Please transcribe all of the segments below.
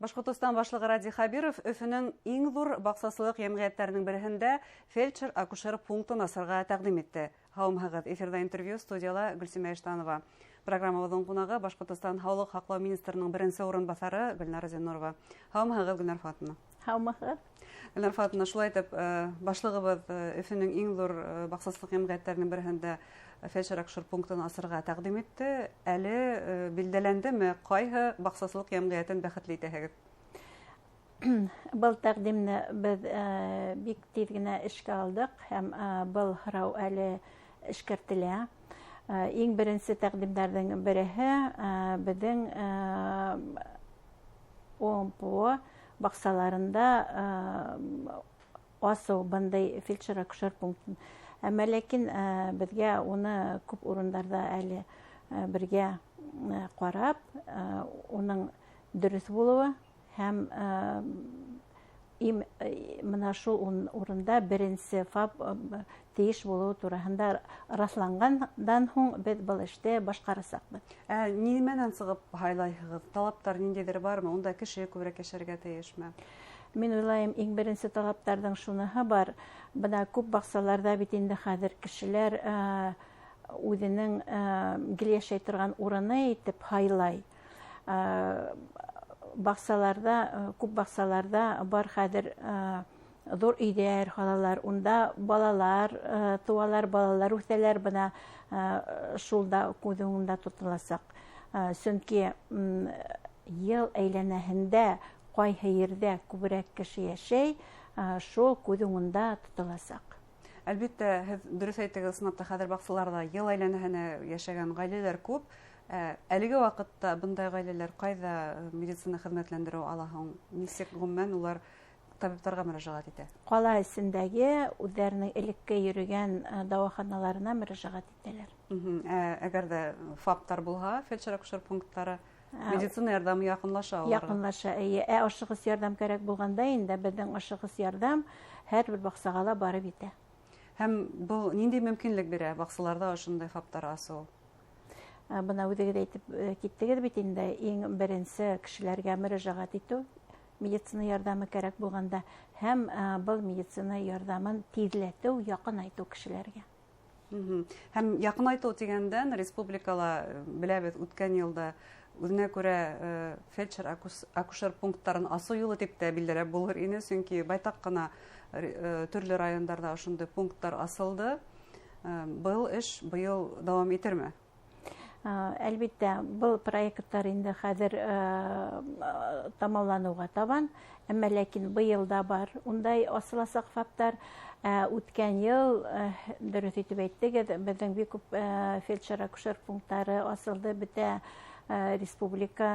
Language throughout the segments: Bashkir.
Башҡортостан башлығы Радий Хәбиров Өфөнөң иң ҙур баҡсасылыҡ йәмғиәттәренең береһендә фельдшер-акушер пунктын асырға тәҡдим итте. Һаумыһығыҙ, эфирҙа интервью, студияла Гөлсимә Иштанова. Программабыҙҙың ҡунағы Башҡортостан һаулыҡ һаҡлау министрының беренсе урынбаҫары Гөлнара Зиннурова. Һаумыһығыҙ, Гөлнар Фатовна. Һаумыһығыҙ. Гөлнар Фатовна, шулай итеп, башлығыбыҙ Өфөнөң иң ҙур баҡсасылыҡ йәмғиәттәренең береһендә фельдшер-акушер пунктын асырға тәҡдим итте. Әле билдәләндеме, ҡайһы баҡсасылыҡ йәмғиәтен бәхетле итәһегеҙ? Был тәҡдимне беҙ бик тиҙ генә эшкә алдыҡ һәм был һорау әле эшкәртелә. Иң беренсе тәҡдимдәрҙең береһе беҙҙең ОМПО баҡсаларында асыу бындай фельдшер-акушер пунктын. Әммә ләкин беҙгә уны күп урындарҙа әле бергә ҡарап, уның дөрөҫ булыуы һәм мына шул урында беренсе ФАП тейеш булыуы тураһында раҫланғандан һуң беҙ был эште башҡарасаҡбыҙ. Ә нимәнән сығып һайлайһығыҙ? Талаптар ниндәйҙер бармы? Унда кеше күберәк йәшәргә тейешме? Мин уйлайым, иң беренсе талаптарҙың шуныһы бар. Бына күп баҡсаларҙа бит инде хәҙер кешеләр үҙенең гел йәшәй торған урыны итеп һайлай. Баҡсаларҙа, күп баҡсаларҙа бар хәҙер ҙур өйҙәр һалалар, унда балалар тыуалар, балалар үҫәләр, бына шул да күҙ уңында тотоласаҡ. Сөнки йыл әйләнәһендә ҡайһы ерҙә күберәк кеше йәшәй, шул күҙ уңында тотоласаҡ. Әлбиттә, һеҙ дөрөҫ әйтегеҙ, ысынлап та хәҙер баҡсаларҙа йыл әйләнәһенә йәшәгән ғаиләләр күп. Әлеге ваҡытта бындай ғаиләләр ҡайҙа медицина хеҙмәтләндереү ала һуң? Нисек ғөмүмән улар табиптарға мөрәжәғәт итә? Ҡала эсендәге үҙҙәренең элекке йөрөгән дауаханаларына мөрәжәғәт итәләр. Әгәр ҙә ФАПтар булһа, фельдшер-акушер пункттары, медицина ярҙамы яҡынлаша уларға? Яҡынлаша, эйе. Ашығыс ярҙам кәрәк булғанда инде беҙҙең ашығыс ярҙам һәр бер баҡсаға ла барып етә. Һәм был ниндәй мөмкинлек бирә баҡсаларҙа ошондай ФАПтар асыу? Бына үҙегеҙ әйтеп киттегеҙ бит инде, иң беренсе кешеләргә мөрәжәғәт итеү, медицина ярҙамы кәрәк булғанда, һәм был медицина ярҙамын тиҙләтеү, яҡынайтыу кешеләргә. Һәм яҡынайтыу тигәндән, республикала, беләбеҙ, үткән йылда үҙенә күрә фельдшер-акушер пункттарын асыу юлы тип тә билдәләп булыр ине, сөнки байтаҡ ҡына төрлө райондарҙа ошондай пункттар асылды. Был эш быйыл дауам итерме? Әлбиттә, был проекттар инде хәҙер тамамланыуға табан, әммә ләкин быйыл да бар ундай асыласаҡ ФАПтар. Үткән йыл, дөрөҫ итеп әйттегеҙ, беҙҙең бик күп фельдшер-акушер пункттары асылды бөтә республика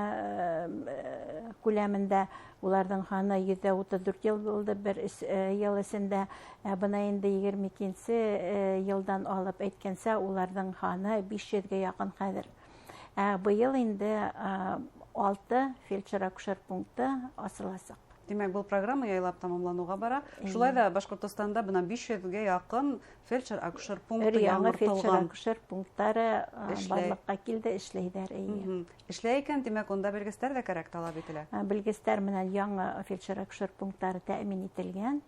күләмендә. Уларҙың һаны 134 йыл булды бер йыл эсендә. Бына инде егерме икенсе йылдан алып әйткәнсә, уларҙың һаны биш йөҙгә яҡын хәҙер. Быйыл инде 6 фельдшер-акушер пункты асыласаҡ. Тимәк, был программа яйлап тамамланыуға бара. Шулай ҙа Башҡортостанда бына биш йөҙгә яҡын фельдшер-акушер пункты Өр яңы яңыртылған. фельдшер-акушер пункттары Эшләй. барлыҡҡа килде, эшләйҙәр, эйе. Эшләй икән, тимәк, унда белгестәр дә кәрәк талап ителә. Белгестәр менән яңы фельдшер-акушер пункттары тәьмин ителгән.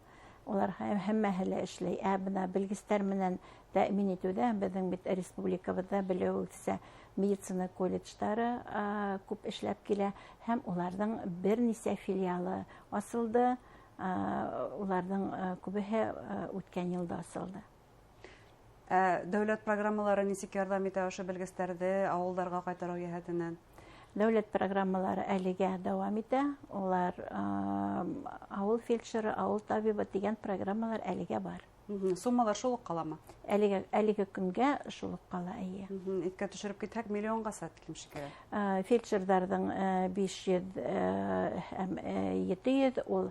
Улар һәммәһе лә эшләй. Бына белгестәр менән тәьмин итеүҙә беҙҙең бит республикабыҙҙа белеүегеҙсә медицина колледждары күп эшләп килә һәм уларҙың бер нисә филиалы асылды. Уларҙың күбеһе үткән йылда асылды. Дәүләт программалары нисек ярҙам итә ошо белгестәрҙе ауылдарға ҡайтарыу йәһәтенән? Дәүләт программалары әлегә дауам итә. Улар ауыл фельдшеры, ауыл табибы тигән программалар әлегә бар. Суммалар шул уҡ ҡаламы? Әлеге көнгә шул уҡ ҡала, эйе. Иҫкә төшөрөп китһәк, миллионғаса тиклем шикелле. Фельдшерҙарҙың биш йөҙ һәм ете йөҙ, ул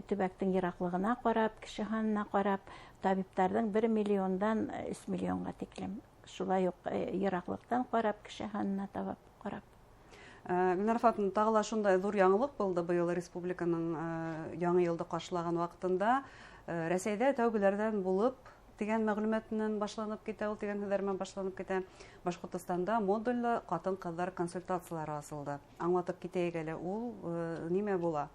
төбәктең йыраҡлығына ҡарап, кеше һанына ҡарап, табиптарҙың бер миллиондан өс миллионға тиклем. Шулай уҡ йыраҡлыҡтан ҡарап, кеше һанына табып ҡарап. Гөлнара Фатовна, тағы ла шундай ҙур яңылыҡ булды быйыл республиканың яңы йылды ҡаршылаған ваҡытында. Рәсәйҙә тәүгеләрҙән булып Тигән мәғлүмәт менән башланып китә, ул тигән һүҙҙәр менән башланып китә. Башҡортостанда модулле ҡатын-ҡыҙҙар консультациялары асылды. Аңлатып китәйек әле, ул нимә була?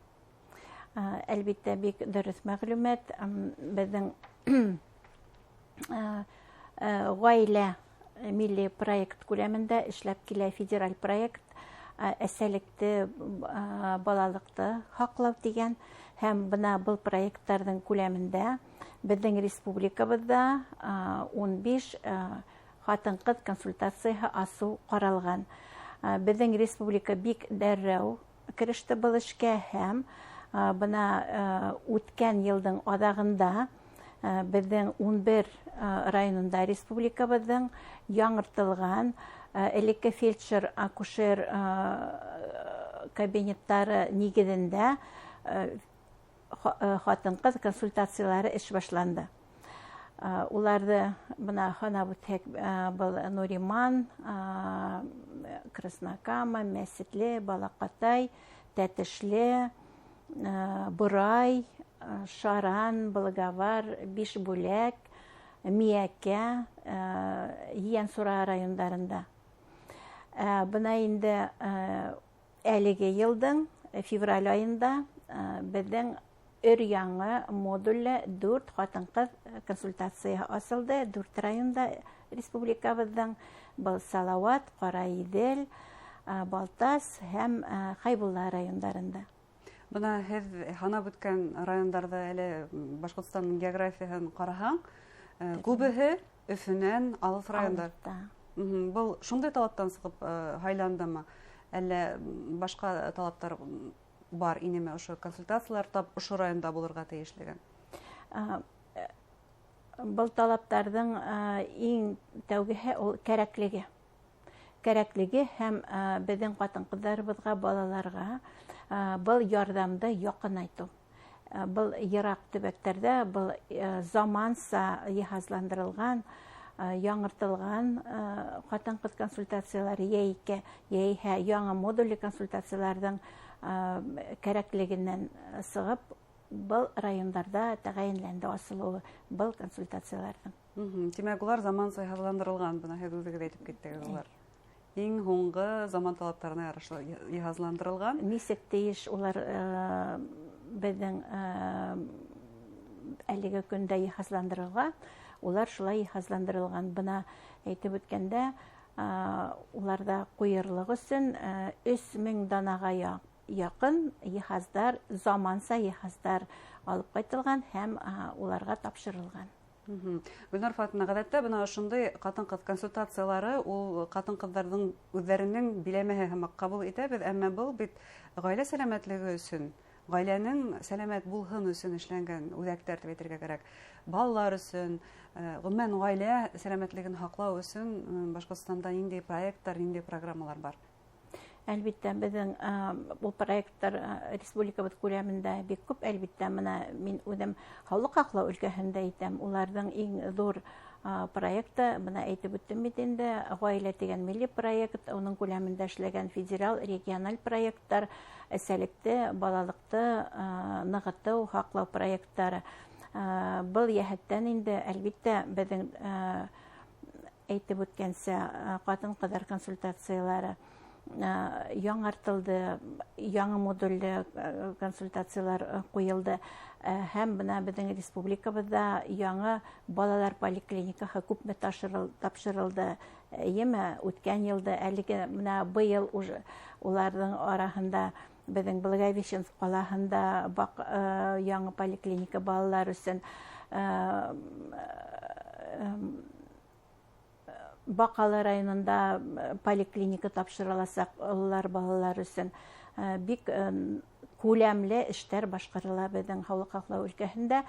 Әлбиттә, бик дөрөҫ мәғлүмәт. Беҙҙең ғаилә милли проект күләмендә эшләп килә федераль проект әсәлекте, балалыҡты һаҡлау тигән, һәм бына был проекттарҙың күләмендә беҙҙең республикабыҙҙа 15 ҡатын-ҡыҙ консультацияһы асыу ҡаралған. Беҙҙең республика бик дәррәү кереште был эшкә, һәм бына үткән йылдың аҙағында беҙҙең 11 районында республикабыҙҙың яңыртылған элекке фельдшер-акушер кабинеттары нигеҙендә ҡатын-ҡыҙ консультациялары эш башланды. Уларҙы бына һанап үтһәк, был Нуриман, Краснокама, Мәсетле, Балаҡатай, Тәтешле, Борай, Шаран, Благовар, Бишбүләк, Миәкә, Ейәнсура райондарында. Бына инде әлеге йылдың февраль айында беҙҙең өр-яңы модулле 4 ҡатын-ҡыҙ консультацияһы асылды 4 районда республикабыҙҙың. Был Салауат, Ҡараиҙел, Балтас һәм Хәйбулла райондарында. Бына һеҙ һанап үткән райондарҙа әле Башҡортостандың географияһын ҡараһаң, күбеһе Өфөнән алыҫ райондар. Был шундай талаптан сығып һайландымы? Әллә башҡа талаптар бар инеме ошо консультациялар тап ошо районда булырға тейешлеген? Был талаптарҙың иң тәүгеһе ул кәрәклеге. Кәрәклеге һәм беҙҙең ҡатын-ҡыҙҙарыбыҙға, балаларға был ярҙамды яҡынайтыу. Был йыраҡ төбәктәрҙә был заманса йыһазландырылған, яңыртылған ҡатын-ҡыҙ консультациялары йәиһә яңы модулле консультацияларҙың кәрәклегенән сығып, был райондарҙа тәғәйенләнде асылыуы был консультацияларҙың. Тимәк, улар заманса йыһазландырылған, бына һеҙ үҙегеҙ әйтеп киттегеҙ, улар иң һуңғы заман талаптарына ярашлы йыһазландырылған. Нисек тейеш улар беҙҙең әлеге көндә йыһазландырылған, улар шулай йыһазландырылған. Бына әйтеп үткәндә, уларҙа ҡуйырлыҡ өсөн 3000 данаға яҡын йыһаздар, заманса йыһаздар алып ҡайтылған һәм уларға тапшырылған. Гөлнур Фатина, ғәҙәттә бына ошондай ҡатын-ҡыҙ консультациялары ул ҡатын-ҡыҙҙарҙың үҙҙәренең биләмәһе һымаҡ ҡабул итәбеҙ, әммә был бит ғаилә сәләмәтлеге өсөн, ғаиләнең сәләмәт булһын өсөн эшләнгән үҙәктәр тип әйтергә кәрәк. Балалар өсөн, ғөмүмән ғаилә сәләмәтлеген һаҡлау өсөн Башҡортостанда ниндәй проекттар, ниндәй программалар бар? Әлбиттә, беҙҙең был проекттар республикабыҙ күләмендә бик күп. Әлбиттә, бына мин үҙем һаулыҡ һаҡлау өлкәһендә әйтәм, уларҙың иң ҙур проекты, бына әйтеп үттем бит инде, ғаилә тигән милли проект, уның күләмендә эшләгән федераль, региональ проекттар, әсәлекте, балалыҡты нығытыу, һаҡлау проекттары. Был йәһәттән инде, әлбиттә, беҙҙең әйтеп үткәнсә, ҡатын-ҡыҙҙар консультациялары яңыртылды, яңы модулле консультациялар ҡуйылды. Һәм бына беҙҙең республикабыҙҙа яңы балалар поликлиникаһы күпме тапшырылды. Йәме үткән йылда, әлеге бына быйыл уже уларҙың араһында беҙҙең Благовещенск ҡалаһында яңы поликлиника балалар өсөн, Баҡалы районында поликлиника тапшырыласаҡ ололар балалар өсөн. Бик күләмле эштәр башҡарыла беҙҙең һаулыҡ һаҡлау өлкәһендә.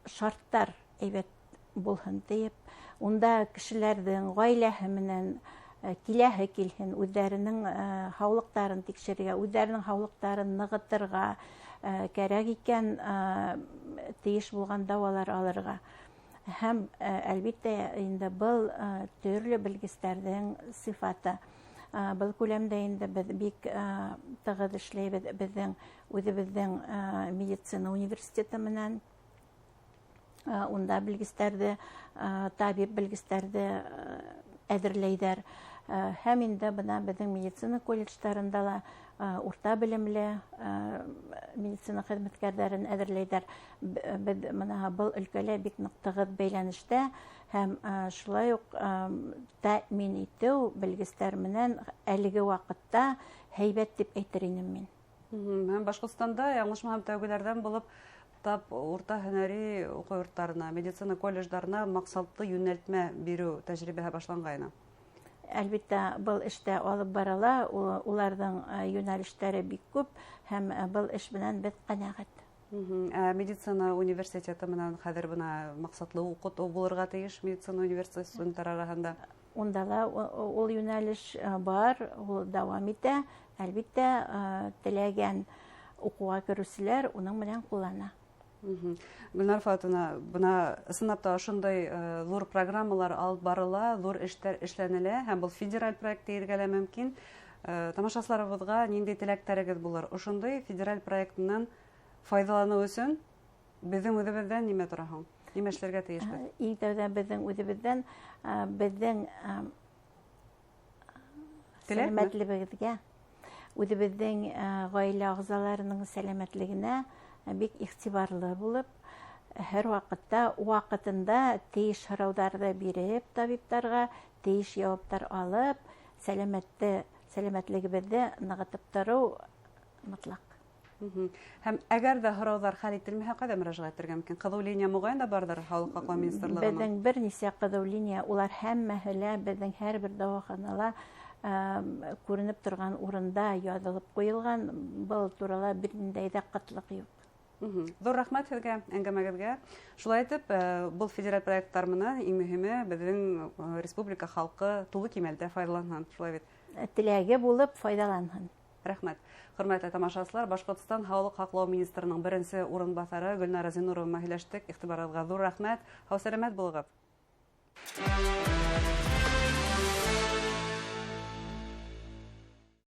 Шарттар әйбәт булһын тиеп, унда кешеләрҙең ғаиләһе менән киләһе килһен, үҙҙәренең һаулыҡтарын тикшерергә, үҙҙәренең һаулыҡтарын нығытырға кәрәк икән, тейеш булған дауалар алырға. Һәм әлбиттә инде был төрлө белгестәрҙең сифаты. Был күләмдә инде беҙ бик тығыҙ эшләйбеҙ беҙҙең үҙебеҙҙең медицина университеты менән. Унда белгестәрҙе, табип белгестәрҙе әҙерләйҙәр. Һәм инде бына беҙҙең медицина колледждарында ла урта белемле медицина хеҙмәткәрҙәрен әҙерләйҙәр. Беҙ бына был өлкәлә бик ныҡ тығыҙ бәйләнештә һәм шулай уҡ тәьмин итеү белгестәр менән әлеге ваҡытта һәйбәт тип әйтер инем мин. Һәм Башҡортостанда, яңылышмаһам, тәүгеләрҙән булып тап урта һөнәри уҡыу йорттарына, медицина колледждарына маҡсатлы йүнәлтмә биреү тәжрибәһе башланғайны. Әлбиттә, был эштә алып барыла, уларҙың йүнәлештәре бик күп һәм был эш менән беҙ ҡәнәғәт. Медицина университеты менән хәҙер бына маҡсатлы уҡытыу булырға тейеш медицина университеты студенттар араһында. Унда ла ул йүнәлеш бар, ул дауам итә. Әлбиттә, теләгән уҡыуға кереүселәр уның менән ҡуллана. Гөлнара Фатовна, бына ысынлап та ошондай ҙур программалар алып барыла, ҙур эштәр эшләнелә һәм был федераль проект тиергә лә мөмкин. Тамашасыларыбыҙға ниндәй теләктәрегеҙ булыр? Ошондай федераль проектынан файҙаланыу өсөн беҙҙең үҙебеҙҙән нимә тора һуң? Нимә эшләргә тейешбеҙ? Иң тәүҙә беҙҙең үҙебеҙҙән, беҙҙең сәләмәтлегебеҙгә, үҙебеҙҙең ғаилә ағзаларының сәләмәтлегенә бик иғтибарлы булып, һәр ваҡытта ваҡытында тейеш һорауҙарҙы биреп табиптарға, тейеш яуаптар алып, сәләмәтлегебеҙҙе нығытып тороу мотлаҡ. Һәм әгәр ҙә һорауҙар хәл ителмәһә, ҡайҙа мөрәжәғәт итергә мөмкин? Ҡыҙыу линия моғайын да барҙыр һаулыҡ һаҡлау министрлығының. Беҙҙең бер нисә ҡыҙыу линия, улар һәммәһе лә беҙҙең һәр бер дауаханала күренеп торған урында яҙылып ҡуйылған. Был турала бер ниндәй ҙә ҡытлыҡ юҡ. Ҙур рәхмәт һеҙгә, әңгәмәгеҙгә. Шулай итеп, был федераль проекттар менән иң мөһиме беҙҙең республика халҡы тулы кимәлдә файҙаланһын, шулай бит? Теләге булып файҙаланһын. Рәхмәт. Хөрмәтле тамашасылар, Башҡортостан Һаулыҡ һаҡлау министрының беренсе урынбаҫары Гөлнара Зиннурова менән һөйләштек. Иғтибарығыҙға ҙур рәхмәт. Һау-сәләмәт булығыҙ.